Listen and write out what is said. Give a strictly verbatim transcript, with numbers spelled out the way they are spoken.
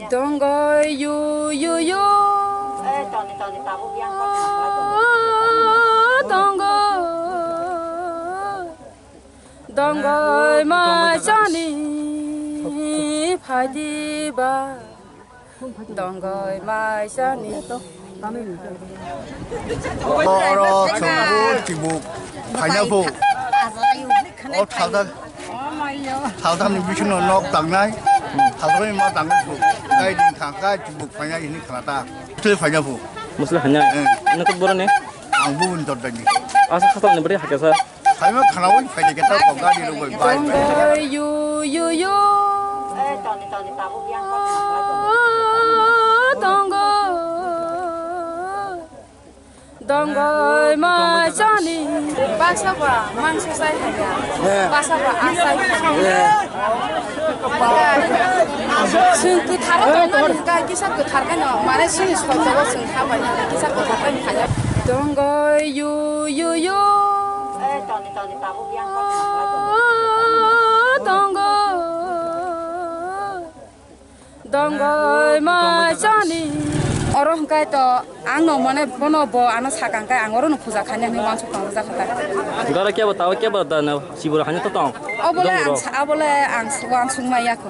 Tongoi yu yu yu. Tongoi. Dongoi mai chani phaidi ba. Dongoi mai chani. Oro chwngbo tibuk phaina bo. O thalda, thalda ni bisingo nok tangnai. Thalda ni ma tangnai bo. Kai din thang kai tibuk phaina ini khlata. Twi phaina bo. Musli hanya. Eh. Nakut boroni. Ang bubun dordani. Asa khatam ni bari hakya sa. Phaima khana oi phaidi keta ko gari rogoi bai bai. Dongoi yu yu yu. Tongo. Dongoi mai chani. Baksa ba mangso sai hanya. Baksa ba asai hanya. Chwng kwtharo tongmani hwnkha kisa kwthar khe no, mane chini sojagao chwng thabai nani kisa kwthar khe hanya. Tongoi yu yu yu. Tongo. Dongoi mai chani. Oro hwnkhe to ang no mane bono bo ano sakang khe ang oro no puja khaina hinwi uansuk tong rwjak kha ta. Garo kebo tao kebo da no sibura hanya to tong. Obole ang sa-, obole ang uansuk maya kho.